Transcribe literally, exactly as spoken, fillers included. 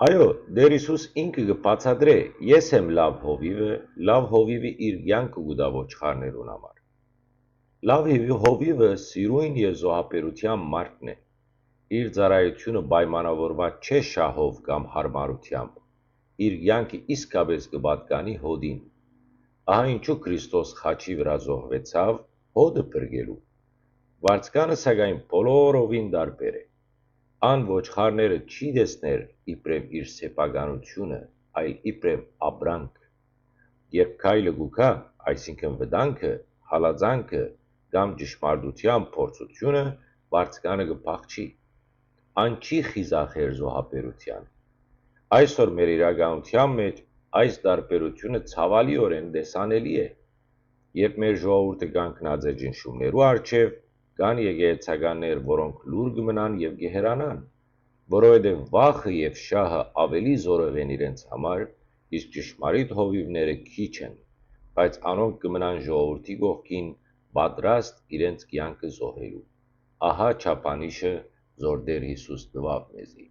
Այո, Տէր Յիսուս ինքը կը բացատրէ. «Ես եմ լաւ հովիւը, լաւ հովիւը իր կեանքը կու տայ ոչխարներուն համար»։ Լաւ հովի-, հովիւը սիրոյն եւ զոհաբերութեան մարդն է։ Իր ծառայութիւնը պայմանաւորուած չէ շահով կամ յարմարութեամբ։ Իր կեանքը իսկապէս կը պատկանի հօտին։ Ահա ինչու Քրիստոս խաչի վրայ զոհուեցաւ՝ հօտը փրկելու։ Վարձկանը, սակայն, բոլորովին տարբեր է։ Ան ոչխարները չի տեսներ իբրեւ իր սեփականութիւնը, այլ իբրեւ ապրանք։ Երբ քայլը կու գայ, այսինքն՝ վտանգը, հալածանքը կամ ճշմարտութեան փորձութիւնը, վարձկանը կը փախչի։ Ան չի խիզախեր զոհաբերութեան։ Այսօր մեր իրականութեան մէջ այս տարբերութիւնը ցաւալիօրէն տեսանելի է։ Երբ մեր ժողովուրդը կանգնած է ճնշումներու առջեւ, կան եկեղեցականներ, որոնք լուռ կը մնան եւ կը հեռանան, որովհետեւ վախը եւ շահը աւելի զօրեղ են իրենց համար, իսկ ճշմարիտ հովիւները քիչ են, բայց անոնք կը մնան ժողովուրդի կողքին, պատրաստ իրենց կեանքը զոհելու։ Ահա չափանիշը, զոր Տէր Յիսուս տուաւ մեզի։